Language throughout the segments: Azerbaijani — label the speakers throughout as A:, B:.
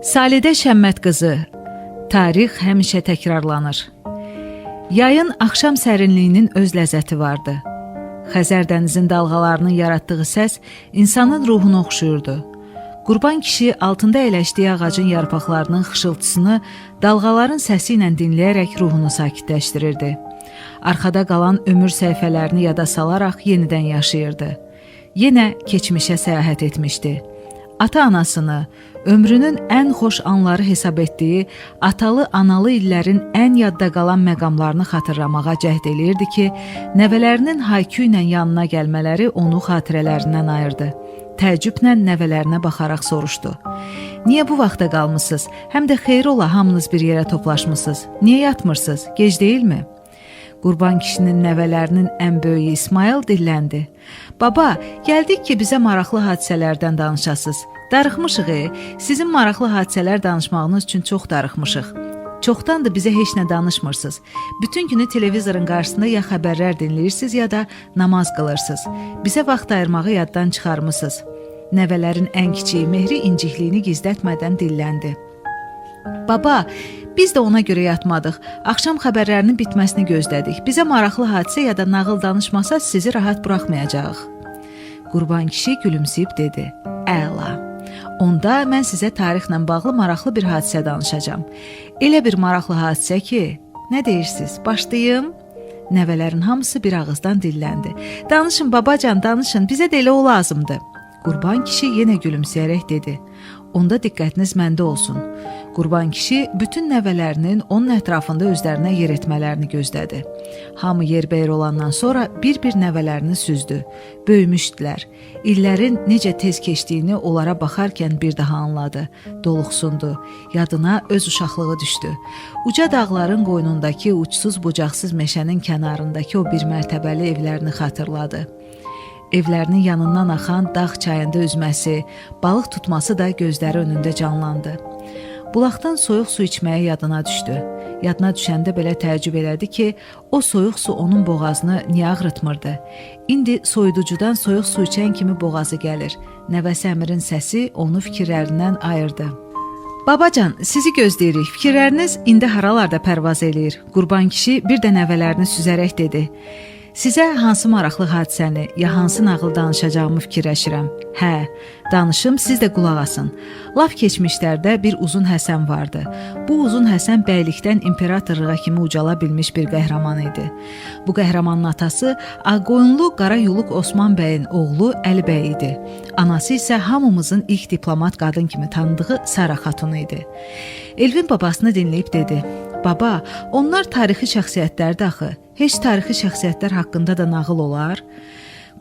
A: Salidə Şəmməd qızı. Tarix həmişə təkrarlanır. Yayın axşam sərinliyinin öz ləzzəti vardı. Xəzər dənizin dalğalarının yaratdığı səs insanın ruhunu oxşuyurdu. Qurban kişi altında əyləşdiyi ağacın yarpaqlarının xışıltısını dalğaların səsi ilə dinləyərək ruhunu sakitləşdirirdi. Arxada qalan ömür səhifələrini yada salaraq yenidən yaşayırdı. Yenə keçmişə səyahət etmişdi. Ata-anasını, ömrünün ən xoş anları hesab etdiyi atalı-analı illərin ən yadda qalan məqamlarını xatırlamağa cəhd eləyirdi ki, nəvələrinin haykü ilə yanına gəlmələri onu xatirələrindən ayırdı. Təəccüblə nəvələrinə baxaraq soruşdu: "Niyə bu vaxta qalmısınız? Həm də xeyir ola hamınız bir yerə toplaşmısınız. Niyə yatmırsınız? Gec deyilmi?" Qurban kişinin nəvələrinin ən böyüyü İsmayıl dilləndi. "Baba, gəldik ki, bizə maraqlı hadisələrdən danışasınız. Darıxmışıq, sizin maraqlı hadisələr danışmağınız üçün çox darıxmışıq. Çoxdandır bizə heç nə danışmırsınız. Bütün günü televizorun qarşısında ya xəbərlər dinləyirsiniz, ya da namaz qılırsınız. Bizə vaxt ayırmağı yaddan çıxarmısınız." Nəvələrin ən kiçiyi Mehri incikliyini gizlətmədən dilləndi. "Baba, biz də ona görə yatmadıq. Axşam xəbərlərinin bitməsini gözlədik. Bizə maraqlı hadisə ya da nağıl danışmasa sizi rahat buraxmayacağıq." Qurban kişi gülümsəyib dedi: "Əla. Onda mən sizə tarixlə bağlı maraqlı bir hadisə danışacağam. Elə bir maraqlı hadisə ki, nə deyirsiniz? Başlayım?" Nəvələrin hamısı bir ağızdan dilləndi. "Danışın babacan, danışın. Bizə də elə o lazımdır." Qurban kişi yenə gülümsəyərək dedi: "Onda diqqətiniz məndə olsun." Qurban kişi bütün nəvələrinin onun ətrafında özlərinə yer etmələrini gözlədi. Hamı yerbəyər olandan sonra bir-bir nəvələrini süzdü. Böyümüşdülər. İllərin necə tez keçdiyini onlara baxarkən bir daha anladı. Doluxsundu. Yadına öz uşaqlığı düşdü. Uca dağların qoynundakı uçsuz bucaqsız meşənin kənarındakı o bir mərtəbəli evlərini xatırladı. Evlərinin yanından axan dağ çayında üzməsi, balıq tutması da gözləri önündə canlandı. Bulaqdan soyuq su içməyə yadına düşdü. Yadına düşəndə belə təəccüb elədi ki, o soyuq su onun boğazını niyə ağrıtmırdı? İndi soyuducudan soyuq su içən kimi boğazı gəlir. Nəvəsi Əmirin səsi onu fikirlərindən ayırdı. "Babacan, sizi gözləyirik. Fikirləriniz indi haralarda pərvaz eləyir?" Qurban kişi bir də nəvələrini süzərək dedi. "Sizə hansı maraqlı hadisəni ya hansı nağıl danışacağımı fikirləşirəm. Hə, danışım, siz də qulaq asın. Laf keçmişlərdə bir Uzun Həsən vardı. Bu Uzun Həsən bəylikdən imperatorluğa kimi ucala bilmiş bir qəhrəman idi. Bu qəhrəmanın atası Ağqoyunlu Qara Yuluq Osman bəyin oğlu Əli bəy idi. Anası isə hamımızın ilk diplomat qadın kimi tanıdığı Sara Xatun idi." Elvin babasını dinləyib dedi: "Baba, onlar tarixi şəxsiyyətlərdir axı. Heç tarixi şəxsiyyətlər haqqında da nağıl olar?"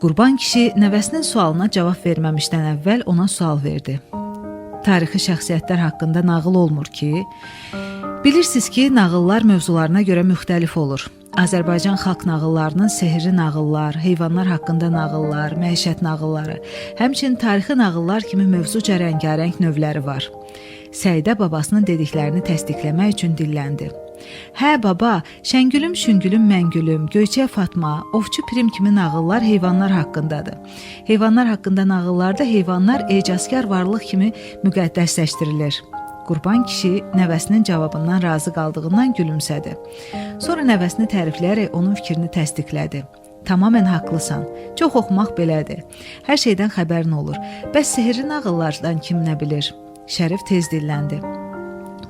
A: Qurban kişi nəvəsinin sualına cavab verməmişdən əvvəl ona sual verdi. "Tarixi şəxsiyyətlər haqqında nağıl olmur ki? Bilirsiniz ki, nağıllar mövzularına görə müxtəlif olur. Azərbaycan xalq nağıllarının sehirli nağıllar, heyvanlar haqqında nağıllar, məişət nağılları, həmçinin tarixi nağıllar kimi mövzuca rəngarəng növləri var." Səidə babasının dediklərini təsdiqləmək üçün dilləndi. "Hə baba, Şəngülüm, Şüngülüm, Məngülüm, Göyçək Fatma, Ovçu Pirim kimi nağıllar heyvanlar haqqındadır. Heyvanlar haqqında nağıllarda heyvanlar ecazkar varlıq kimi müqəddəsləşdirilir." Qurban kişi nəvəsinin cavabından razı qaldığından gülümsədi. Sonra nəvəsini tərifləyərək onun fikrini təsdiqlədi. "Tamamilə haqlısan. Çox oxumaq belədir. Hər şeydən xəbərin olur. Bəs sehirli nağıllardan kim nə bilir?" Şərif tez dilləndi.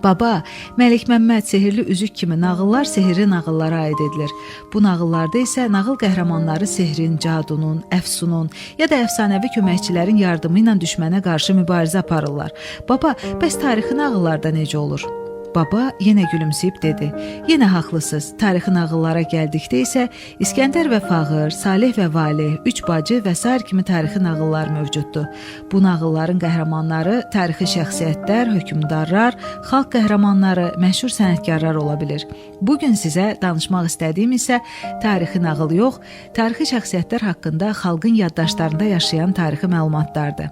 A: "Baba, Məlik Məmməd, sehirli üzük kimi nağıllar sehirli nağıllara aid edilir. Bu nağıllarda isə nağıl qəhrəmanları sehrin, cadunun, əfsunun ya da əfsanəvi köməkçilərin yardımı ilə düşmənə qarşı mübarizə aparırlar. Baba, bəs tarixi nağıllarda necə olur?" Baba yenə gülümsəyib dedi: "Yenə haqlısınız. Tarixi nağıllara gəldikdə isə İskəndər və Fağır, Saleh və Valeh, Üç bacı və sair kimi tarixi nağıllar mövcuddur. Bu nağılların qəhrəmanları tarixi şəxsiyyətlər, hökmdarlar, xalq qəhrəmanları, məşhur sənətkarlar ola bilir. Bu gün sizə danışmaq istədiyim isə tarixi nağıl yox, tarixi şəxsiyyətlər haqqında xalqın yaddaşlarında yaşayan tarixi məlumatlardır.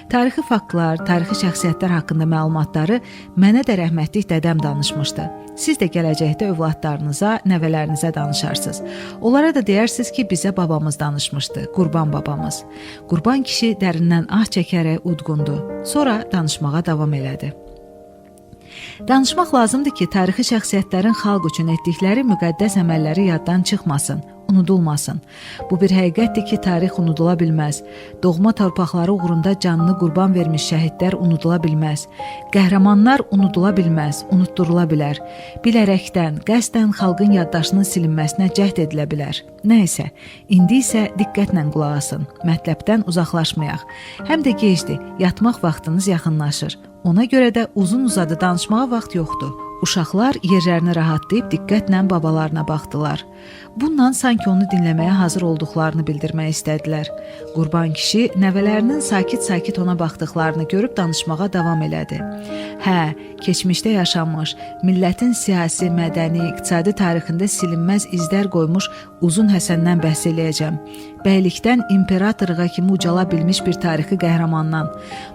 A: Tarixi faktlar, tarixi şəxsiyyətlər haqqında məlumatları mənə də rəhmətlik dədəm danışmışdı. Siz də gələcəkdə övladlarınıza, nəvələrinizə danışarsınız. Onlara da deyərsiniz ki, bizə babamız danışmışdı, Qurban babamız." Qurban kişi dərindən ah çəkərək udqundu. Sonra danışmağa davam elədi. Danışmaq lazımdır ki, tarixi şəxsiyyətlərin xalq üçün etdikləri müqəddəs əməlləri yaddan çıxmasın, unudulmasın. Bu bir həqiqətdir ki, tarix unudula bilməz. Doğma torpaqları uğrunda canını qurban vermiş şəhidlər unudula bilməz. Qəhrəmanlar unudula bilməz, unutdurula bilər. Bilərəkdən, qəsdən xalqın yaddaşının silinməsinə cəhd edilə bilər. Nə isə, indi isə diqqətlə qulaq asın. Mətləbdən uzaqlaşmayaq. Həm də gecdir, yatmaq vaxtınız yaxınlaşır. Ona görə də uzun-uzadı danışmağa vaxt yoxdur. Uşaqlar yerlərini rahatlayıb diqqətlə babalarına baxdılar. Bununla sanki onu dinləməyə hazır olduqlarını bildirmək istədilər. Qurban kişi nəvələrinin sakit-sakit ona baxdıqlarını görüb danışmağa davam elədi. Hə, keçmişdə yaşanmış, millətin siyasi, mədəni, iqtisadi tarixində silinməz izlər qoymuş Uzun Həsəndən bəhs eləyəcəm. Bəylikdən imperatorluğa kimi ucala bilmiş bir tarixi qəhrəmandan.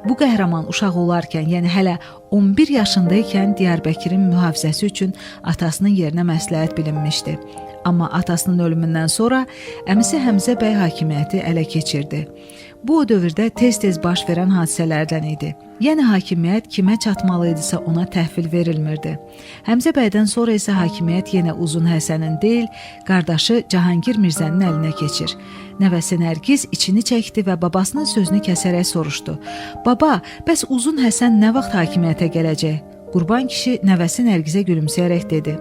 A: Bu qəhrəman uşaq olarkən, yəni hələ 11 yaşında ikən Diyarbəkirin mühafizəsi üçün atasının yerinə məsləhət bilinmişdi. Amma atasının ölümündən sonra əmisi Həmzə bəy hakimiyyəti ələ keçirdi. Bu o dövrdə tez-tez baş verən hadisələrdən idi. Yəni hakimiyyət kimə çatmalı idisə ona təhvil verilmirdi. Həmzə bəydən sonra isə hakimiyyət yenə Uzun Həsənin deyil, qardaşı Cahangir Mirzənin əlinə keçir. Nəvəsi Nərgiz içini çəkdi və babasının sözünü kəsərək soruşdu. "Baba, bəs Uzun Həsən nə vaxt hakimiyyətə gələcək?" Qurban kişi nəvəsi Nərgizə gülümsəyərək dedi: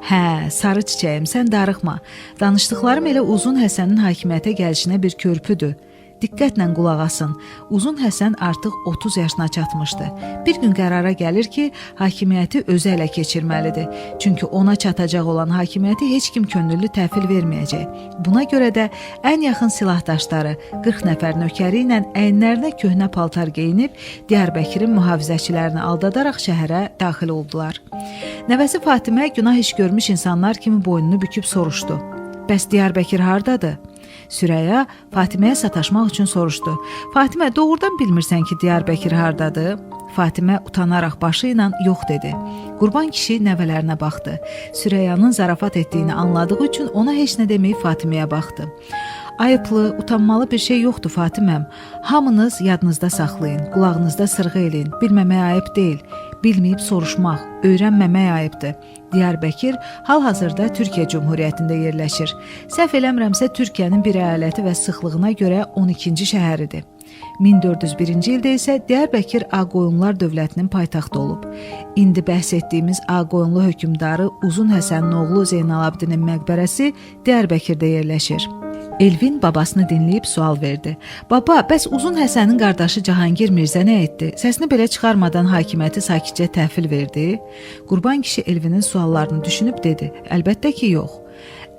A: "Hə, sarı çiçəyim, sən darıxma. Danışdıqlarım elə Uzun Həsənin hakimiyyətə gəlişinə bir körpüdür. Diqqətlə qulaq asın. Uzun Həsən artıq 30 yaşına çatmışdı. Bir gün qərara gəlir ki, hakimiyyəti özü ələ keçirməlidir. Çünki ona çatacaq olan hakimiyyəti heç kim könüllü təhvil verməyəcək. Buna görə də ən yaxın silahdaşları 40 nəfər nökəri ilə əyinlərinə köhnə paltar geyinib Diyarbəkirin mühafizəçilərini aldadaraq şəhərə daxil oldular. Nəvəsi Fatimə günah iş görmüş insanlar kimi boynunu büküb soruşdu: "Bəs Diyarbəkir hardadır?" Sürəya Fatiməyə sataşmaq üçün soruşdu: "Fatimə, doğrudan bilmirsən ki, Diyarbəkir hardadır?" Fatimə utanaraq başı ilə yox dedi. Qurban kişi nəvələrinə baxdı. Sürəyanın zarafat etdiyini anladığı üçün ona heç nə deməyib Fatiməyə baxdı. "Ayıplı, utanmalı bir şey yoxdur Fatiməm. Hamınız yadınızda saxlayın, qulağınızda sırğı eləyin. Bilməmək ayıb deyil. Bilməyib soruşmaq, öyrənməmək ayıbdır. Diyarbəkir hal-hazırda Türkiyə Cümhuriyyətində yerləşir. Səhv eləmirəmsə Türkiyənin bir əyaləti və sıxlığına görə 12-ci şəhəridir. 1401-ci ildə isə Diyarbəkir Ağqoyunlar dövlətinin paytaxtı olub. İndi bəhs etdiyimiz Ağqoyunlu hökmdarı Uzun Həsənin oğlu Zeynalabdinin məqbərəsi Diyarbəkirdə yerləşir." Elvin babasını dinləyib sual verdi: "Baba, bəs Uzun Həsənin qardaşı Cahangir Mirzə nə etdi? Səsini belə çıxarmadan hakimiyyəti sakitcə təhvil verdi?" Qurban kişi Elvinin suallarını düşünüb dedi: "Əlbəttə ki, yox.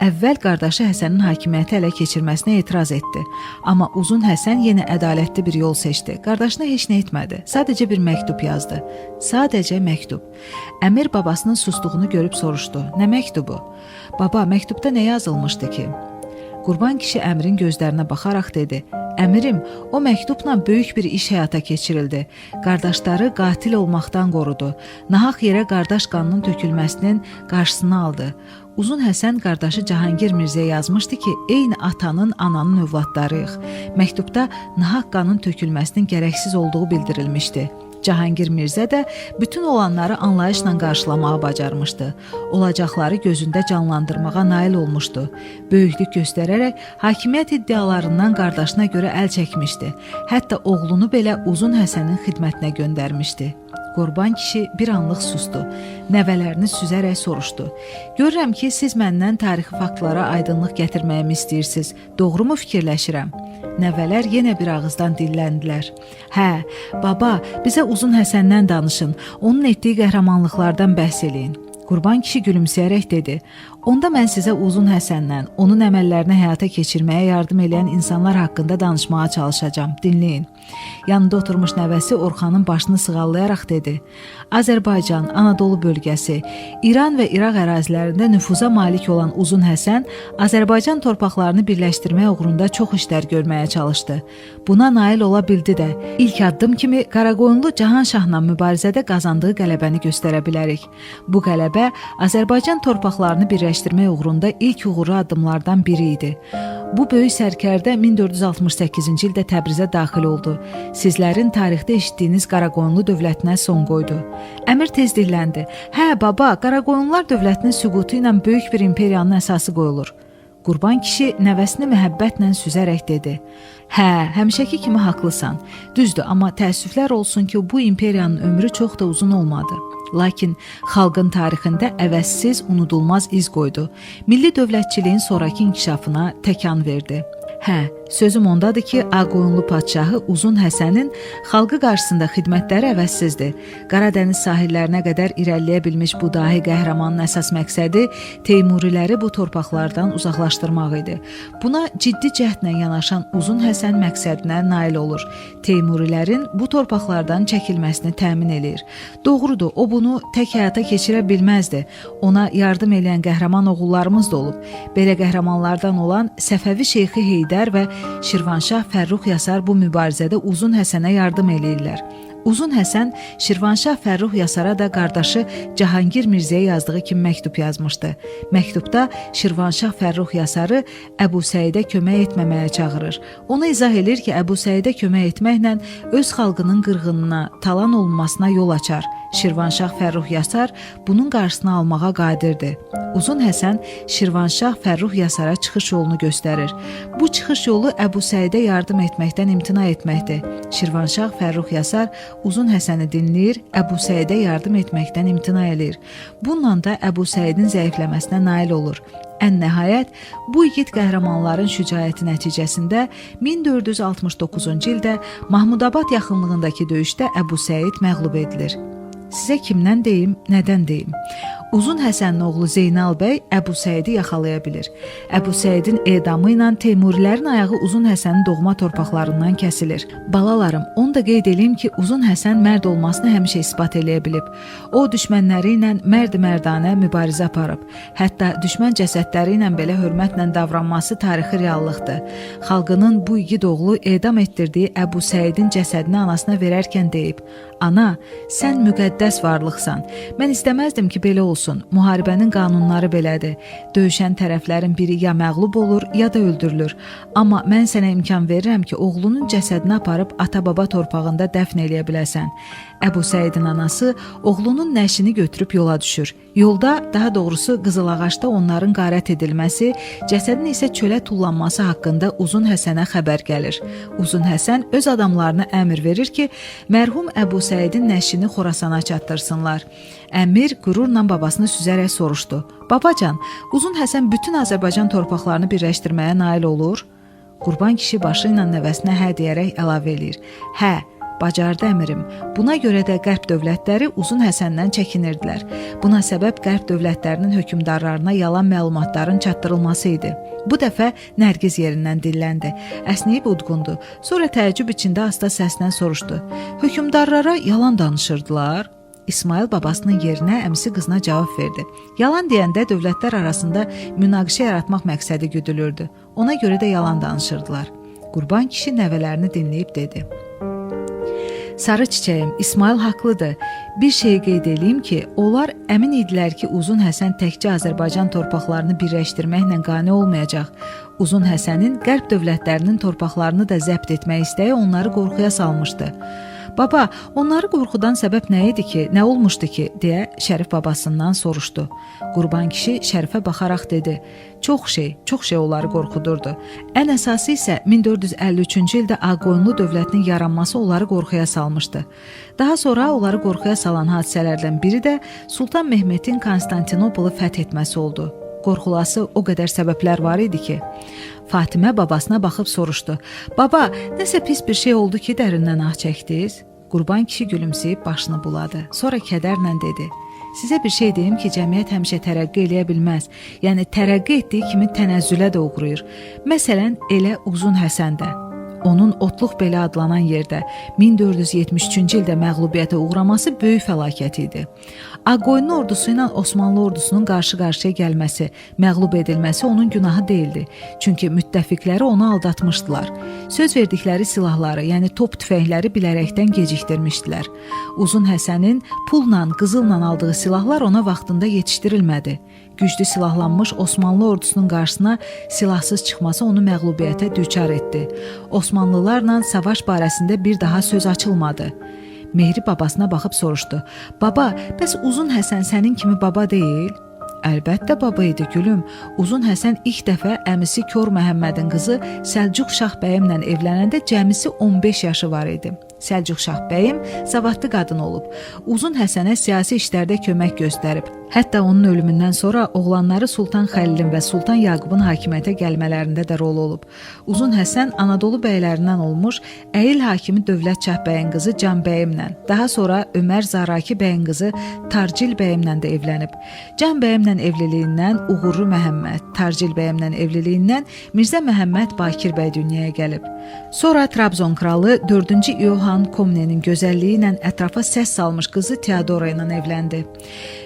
A: Əvvəl qardaşı Həsənin hakimiyyəti ələ keçirməsinə etiraz etdi. Amma Uzun Həsən yenə ədalətli bir yol seçdi. Qardaşına heç nə etmədi. Sadəcə bir məktub yazdı. Sadəcə məktub." Əmir babasının sustuğunu görüb soruşdu: "Nə məktubu?" "Baba, məktubda nə yazılmışdı ki?" Qurban kişi Əmirin gözlərinə baxaraq dedi: "Əmirim, o məktubla böyük bir iş həyata keçirildi. Qardaşları qatil olmaqdan qorudu. Nahaq yerə qardaş qanının tökülməsinin qarşısını aldı. Uzun Həsən qardaşı Cahangir Mirzəyə yazmışdı ki, eyni atanın, ananın övladlarıyıq. Məktubda nahaq qanın tökülməsinin gərəksiz olduğu bildirilmişdi. Cahangir Mirzə də bütün olanları anlayışla qarşılamağı bacarmışdı. Olacaqları gözündə canlandırmağa nail olmuşdu. Böyüklük göstərərək hakimiyyət iddialarından qardaşına görə əl çəkmişdi. Hətta oğlunu belə Uzun Həsənin xidmətinə göndərmişdi. Qurban kişi bir anlıq sustu. Nəvələrini süzərək soruşdu: "Görürəm ki, siz məndən tarixi faktlara aydınlıq gətirməyimi istəyirsiniz. Doğrumu fikirləşirəm?" Nəvələr yenə bir ağızdan dilləndilər: "Hə, baba, bizə Uzun Həsəndən danışın. Onun etdiyi qəhrəmanlıqlardan bəhs eləyin." Qurban kişi gülümsəyərək dedi: "Onda mən sizə Uzun Həsəndən, onun əməllərini həyata keçirməyə yardım eləyən insanlar haqqında danışmağa çalışacağam. Dinləyin." Yanında oturmuş nəvəsi Orxanın başını sığallayaraq dedi: "Azərbaycan, Anadolu bölgəsi, İran və İraq ərazilərində nüfuza malik olan Uzun Həsən Azərbaycan torpaqlarını birləşdirmək uğrunda çox işlər görməyə çalışdı. Buna nail ola bildi də. İlk addım kimi Qaraqoyunlu Cahanşahla mübarizədə qazandığı qələbəni göstərə bilərik. Bu qələbə qələbə Azərbaycan torpaqlarını birləşdirmək uğrunda ilk uğurlu addımlardan biri idi. Bu böyük sərkərdə 1468-ci ildə Təbrizə daxil oldu. Sizlərin tarixdə eşitdiyiniz Qaraqoyunlu dövlətinə son qoydu. Əmir tez dilləndi. Hə, baba, Qaraqoyunlular dövlətinin süqutu ilə böyük bir imperiyanın əsası qoyulur. Qurban kişi nəvəsini məhəbbətlə süzərək dedi: "Hə, həmişəki kimi haqlısan. Düzdür, amma təəssüflər olsun ki, bu imperiyanın ömrü çox da uzun olmadı. Lakin xalqın tarixində əvəzsiz, unudulmaz iz qoydu. Milli dövlətçiliyin sonrakı inkişafına təkan verdi." Hə, sözüm ondadır ki, Ağqoyunlu padşahı Uzun Həsənin xalqı qarşısında xidmətləri əvəzsizdir. Qaradəniz sahillərinə qədər irəliləyə bilmiş bu dahi qəhrəmanın əsas məqsədi Teymuriləri bu torpaqlardan uzaqlaşdırmaq idi. Buna ciddi cəhdlə yanaşan Uzun Həsən məqsədinə nail olur. Teymurilərin bu torpaqlardan çəkilməsini təmin eləyir. Doğrudur, o bunu tək həyata keçirə bilməzdi. Ona yardım eləyən qəhrəman oğullarımız da olub. Belə qəhrəmanlardan olan Səfəvi Şeyxi Heydər və Şirvanşah Fərrux Yasar bu mübarizədə Uzun Həsənə yardım eləyirlər. Uzun Həsən Şirvanşah Fərrux Yasara da qardaşı Cahangir Mirzəyə yazdığı kimi məktub yazmışdı. Məktubda Şirvanşah Fərrux Yasarı Əbu Səidə kömək etməməyə çağırır. Ona izah eləyir ki, Əbu Səidə kömək etməklə öz xalqının qırğınına, talan olunmasına yol açar. Şirvanşah Fərrux Yasar bunun qarşısını almağa qadirdir. Uzun Həsən Şirvanşah Fərrux Yasara çıxış yolunu göstərir. Bu çıxış yolu Əbu Səidə yardım etməkdən imtina etməkdir. Şirvanşah Fərrux Yasar Uzun Həsəni dinləyir, Əbu Səidə yardım etməkdən imtina eləyir. Bununla da Əbu Səidin zəifləməsinə nail olur. Ən nəhayət, bu igid qəhrəmanların şücaəti nəticəsində 1469-cu ildə Mahmudabad yaxınlığındakı döyüşdə Əbu Səid məğlub edilir. Sizə kimdən deyim, nədən deyim? Uzun Həsənin oğlu Zeynal bəy Əbu Səidi yaxalaya bilir. Əbu Səidin edamı ilə Teymurilərin ayağı Uzun Həsənin doğma torpaqlarından kəsilir. Balalarım, onu da qeyd eləyim ki, Uzun Həsən mərd olmasını həmişə isbat eləyə bilib. O düşmənləri ilə mərd-mərdanə mübarizə aparıb. Hətta düşmən cəsədləri ilə belə hörmətlə davranması tarixi reallıqdır. Xalqının bu igid oğlu edam etdirdiyi Əbu Səidin cəsədini anasına verərkən deyib: "Ana, sən müqəddəs varlıqsan. Mən istəməzdim ki, belə olsun. Müharibənin qanunları belədir. Döyüşən tərəflərin biri ya məğlub olur, ya da öldürülür. Amma mən sənə imkan verirəm ki, oğlunun cəsədini aparıb ata-baba torpağında dəfn eləyə biləsən." Əbu Səidin anası oğlunun nəşini götürüb yola düşür. Yolda, daha doğrusu Qızılağacda onların qarət edilməsi, cəsədin isə çölə tullanması haqqında Uzun Həsənə xəbər gəlir. Uzun Həsən öz adamlarına əmr verir ki, mərhum Əbu Səidin nəşini Xorasana çatdırsınlar. Əmir qürurla babasını süzərək soruşdu: "Babacan, Uzun Həsən bütün Azərbaycan torpaqlarını birləşdirməyə nail olur?" Qurban kişi başı ilə nəvəsinə hə deyərək əlavə eləyir: "Hə, bacardı əmirim. Buna görə də Qərb dövlətləri Uzun Həsəndən çəkinirdilər. Buna səbəb Qərb dövlətlərinin hökmdarlarına yalan məlumatların çatdırılması idi." Bu dəfə Nərgiz yerindən dilləndi. Əsnəyib udqundu. Sonra təəccüb içində asta səslə soruşdu: "Hökmdarlara yalan danışırdılar?" İsmail babasının yerinə əmisi qızına cavab verdi. Yalan deyəndə dövlətlər arasında münaqişə yaratmaq məqsədi güdülürdü. Ona görə də yalan danışırdılar. Qurban kişi nəvələrini dinləyib dedi: "Sarı çiçəyim, İsmail haqlıdır. Bir şeyi qeyd eləyim ki, onlar əmin idilər ki, Uzun Həsən təkcə Azərbaycan torpaqlarını birləşdirməklə qane olmayacaq. Uzun Həsənin Qərb dövlətlərinin torpaqlarını da zəbt etmək istəyi onları qorxuya salmışdı. Baba, onları qorxudan səbəb nə idi ki, nə olmuşdu ki, deyə Şərif babasından soruşdu. Qurban kişi Şərifə baxaraq dedi: "Çox şey, çox şey onları qorxudurdu. Ən əsası isə 1453-cü ildə Ağqoyunlu dövlətinin yaranması onları qorxuya salmışdı. Daha sonra onları qorxuya salan hadisələrdən biri də Sultan Mehmetin Konstantinopolu fəth etməsi oldu. Qorxulası o qədər səbəblər var idi ki." Fatimə babasına baxıb soruşdu: "Baba, nəsə pis bir şey oldu ki, dərindən ah çəkdiniz?" Qurban kişi gülümsəyib başını buladı. Sonra kədərlə dedi: "Sizə bir şey deyim ki, cəmiyyət həmişə tərəqqi eləyə bilməz. Yəni tərəqqi etdiyi kimi tənəzzülə də uğrayır. Məsələn, elə Uzun Həsən də. Onun Otluq belə adlanan yerdə 1473-cü ildə məğlubiyyətə uğraması böyük fəlakət idi. Ağqoyunlu ordusu ilə Osmanlı ordusunun qarşı-qarşıya gəlməsi, məğlub edilməsi onun günahı deyildi. Çünki müttəfiqləri onu aldatmışdılar. Söz verdikləri silahları, yəni top tüfəngləri bilərəkdən gecikdirmişdilər. Uzun Həsənin pulla, qızılla aldığı silahlar ona vaxtında yetişdirilmədi. Güclü silahlanmış Osmanlı ordusunun qarşısına silahsız çıxması onu məğlubiyyətə düçar etdi. Osmanlılarla savaş barəsində bir daha söz açılmadı. Mehri babasına baxıb soruşdu. "Baba, bəs Uzun Həsən sənin kimi baba deyil?" Əlbəttə baba idi gülüm. Uzun Həsən ilk dəfə əmisi Kor Məhəmmədin qızı Səlcuq Şah bəyimlə evlənəndə cəmisi 15 yaşı var idi. Səlcuq Şah bəyim savadlı qadın olub. Uzun Həsənə siyasi işlərdə kömək göstərib. Hətta onun ölümündən sonra oğlanları Sultan Xəlilin və Sultan Yaqubun hakimiyyətə gəlmələrində də rol olub. Uzun Həsən Anadolu bəylərindən olmuş Əyil hakimi Dövlət Şah bəyin qızı Can bəyimlə, daha sonra Ömər Zaraki bəyin qızı Tarcil bəyimlə də evlənib. Can bəyimlə evliliyindən Uğurlu Məhəmməd, Tarcil bəyimlə evliliyindən Mirzə Məhəmməd Bakir bəy dünyaya gəlib. Sonra Trabzon kralı 4-cü İohan Komnenin gözəlliyi ilə ətrafa səs salmış qızı Teodora ilə evləndi.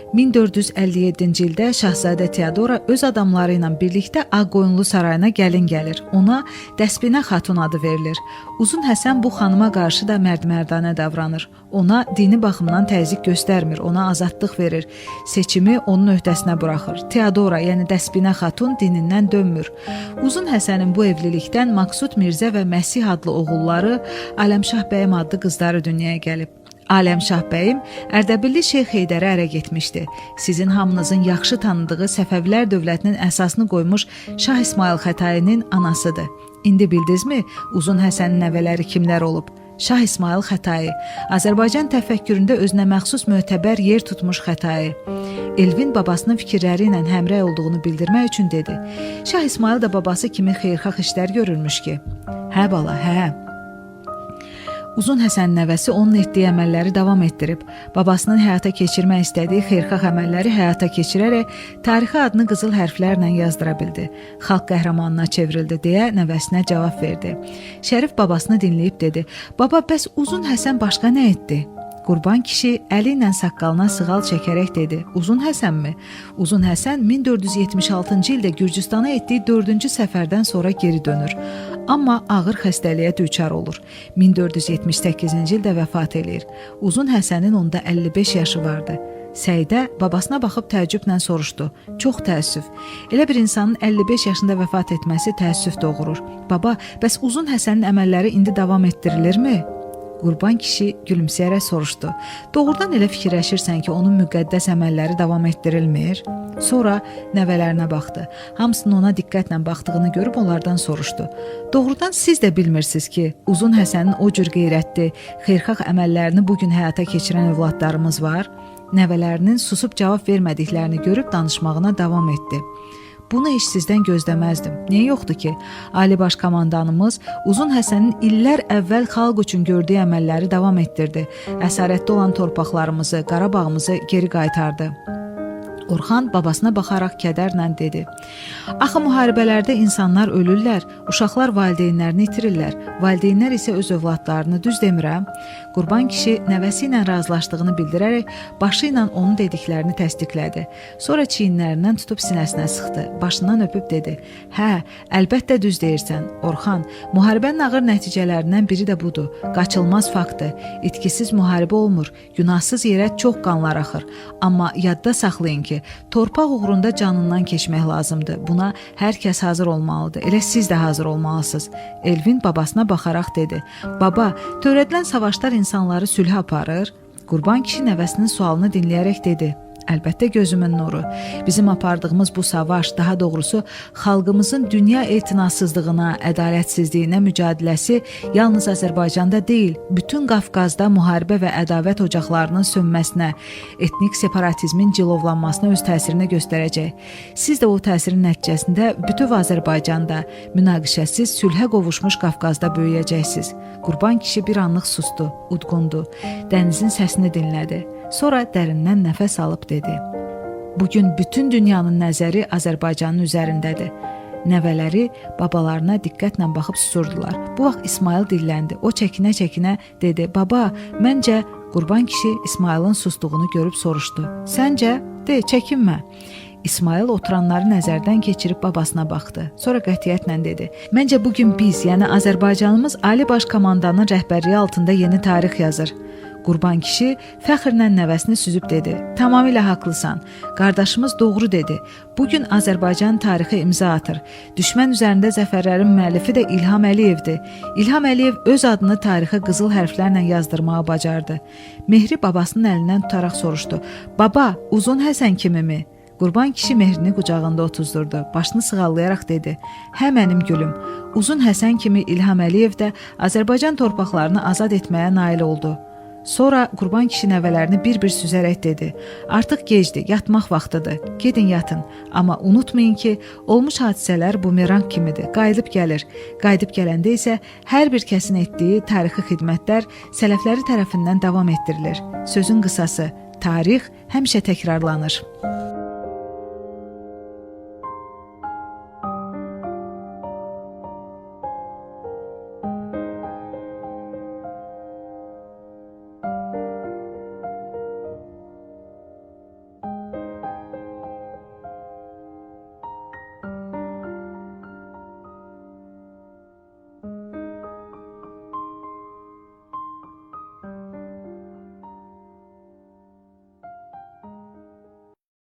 A: 1457-ci ildə Şahzadə Teodora öz adamları ilə birlikdə Ağqoyunlu sarayına gəlin gəlir. Ona Dəspinə Xatun adı verilir. Uzun Həsən bu xanıma qarşı da mərd-mərdanə davranır. Ona dini baxımdan təzyiq göstərmir, ona azadlıq verir. Seçimi onun öhdəsinə buraxır. Teodora, yəni Dəspinə Xatun dinindən dönmür. Uzun Həsənin bu evlilikdən Maksud Mirzə və Məsih adlı oğulları, Aləmşah bəyim adlı qızları dünyaya gəlib. Aləmşah bəyim Ərdəbilli Şeyx Heydərə ərə getmişdi. Sizin hamınızın yaxşı tanıdığı Səfəvilər dövlətinin əsasını qoymuş Şah İsmayıl Xətainin anasıdır. İndi bildinizmi Uzun Həsənin nəvələri kimlər olub? Şah İsmayıl Xətai, Azərbaycan təfəkküründə özünə məxsus mötəbər yer tutmuş Xətai. Elvin babasının fikirləri ilə həmrəy olduğunu bildirmək üçün dedi. Şah İsmayıl da babası kimi xeyirxah işlər görürmüş ki. Hə bala, hə. Uzun Həsənin nəvəsi onun etdiyi əməlləri davam etdirib. Babasının həyata keçirmək istədiyi xeyirxah əməlləri həyata keçirərək tarixi adını qızıl hərflərlə yazdıra bildi. Xalq qəhrəmanına çevrildi deyə nəvəsinə cavab verdi. Şərif babasını dinləyib dedi: "Baba, bəs Uzun Həsən başqa nə etdi?" Qurban kişi əli ilə saqqalına sığal çəkərək dedi: "Uzun Həsənmi? Uzun Həsən 1476-cı ildə Gürcüstana etdiyi 4-cü səfərdən sonra geri dönür. Amma ağır xəstəliyə düçar olur. 1478-ci ildə vəfat eləyir. Uzun Həsənin onda 55 yaşı vardı." Səidə babasına baxıb təəccüblə soruşdu. "Çox təəssüf. Elə bir insanın 55 yaşında vəfat etməsi təəssüf doğurur. Baba, bəs Uzun Həsənin əməlləri indi davam etdirilirmi?" Qurban kişi gülümsəyərək soruşdu. "Doğrudan elə fikirləşirsən ki, onun müqəddəs əməlləri davam etdirilmir?" Sonra nəvələrinə baxdı. Hamısının ona diqqətlə baxdığını görüb onlardan soruşdu. "Doğrudan siz də bilmirsiniz ki, Uzun Həsənin o cür qeyrətli, xeyirxah əməllərini bu gün həyata keçirən övladlarımız var?" Nəvələrinin susub cavab vermədiklərini görüb danışmağına davam etdi. "Bunu heç sizdən gözləməzdim. Niyə yoxdur ki? Ali Baş Komandanımız Uzun Həsənin illər əvvəl xalq üçün gördüyü əməlləri davam etdirdi. Əsarətdə olan torpaqlarımızı, Qarabağımızı geri qaytardı." Orxan babasına baxaraq kədərlə dedi: "Axı müharibələrdə insanlar ölürlər, uşaqlar valideynlərini itirirlər, valideynlər isə öz övladlarını, düz demirəm?" Qurban kişi nəvəsi ilə razılaşdığını bildirərək başı ilə onun dediklərini təsdiqlədi. Sonra çiyinlərindən tutub sinəsinə sıxdı, başından öpüb dedi: "Hə, əlbəttə düz deyirsən, Orxan. Müharibənin ağır nəticələrindən biri də budur. Qaçılmaz faktdır. İtkisiz müharibə olmur. Günahsız yerə çox qanlar axır. Amma yadda saxlayın ki, torpaq uğrunda canından keçmək lazımdır. Buna hər kəs hazır olmalıdır. Elə siz də hazır olmalısınız." Elvin babasına baxaraq dedi: "Baba, törədilən savaşlar insanları sülhə aparır?" Qurban kişi nəvəsinin sualını dinləyərək dedi: "Əlbəttə gözümün nuru. Bizim apardığımız bu savaş, daha doğrusu xalqımızın dünya etinasızlığına, ədalətsizliyinə mücadiləsi yalnız Azərbaycanda deyil, bütün Qafqazda müharibə və ədavət ocaqlarının sönməsinə, etnik separatizmin cilovlanmasına öz təsirini göstərəcək. Siz də o təsirin nəticəsində bütöv Azərbaycanda münaqişəsiz sülhə qovuşmuş Qafqazda böyüyəcəksiniz." Qurban kişi bir anlıq sustu, udqundu. Dənizin səsini dinlədi. Sonra dərindən nəfəs alıb dedi: "Bugün bütün dünyanın nəzəri Azərbaycanın üzərindədir. Nəvələri babalarına diqqətlə baxıb susurdular. Bu vaxt İsmayıl dilləndi. O çəkinə-çəkinə dedi: "Baba, məncə." Qurban kişi İsmayılın sustuğunu görüb soruşdu: "Səncə? De, çəkinmə." İsmayıl oturanları nəzərdən keçirib babasına baxdı. Sonra qətiyyətlə dedi: "Məncə bu gün biz, yəni Azərbaycanımız Ali Baş Komandanın rəhbərliyi altında yeni tarix yazır." Qurban kişi fəxrlə nəvəsini süzüb dedi: "Tamamilə haqlısan. Qardaşımız doğru dedi. Bu gün Azərbaycan tarixə imza atır. Düşmən üzərində zəfərlərin müəllifi də İlham Əliyevdir. İlham Əliyev öz adını tarixə qızıl hərflərlə yazdırmağı bacardı." Mehri babasının əlindən tutaraq soruşdu: "Baba, Uzun Həsən kimimi?" Qurban kişi Mehrini qucağında otuzdurdu. Başını sığallayaraq dedi: "Hə mənim gülüm. Uzun Həsən kimi İlham Əliyev də Azərbaycan torpaqlarını azad etməyə nail oldu." Sonra Qurban kişi nəvələrini bir-bir süzərək dedi: "Artıq gecdir, yatmaq vaxtıdır. Gedin yatın. Amma unutmayın ki, olmuş hadisələr bumeranq kimidir, qayıdıb gəlir. Qayıdıb gələndə isə hər bir kəsin etdiyi tarixi xidmətlər sələfləri tərəfindən davam etdirilir. Sözün qısası, tarix həmişə təkrarlanır."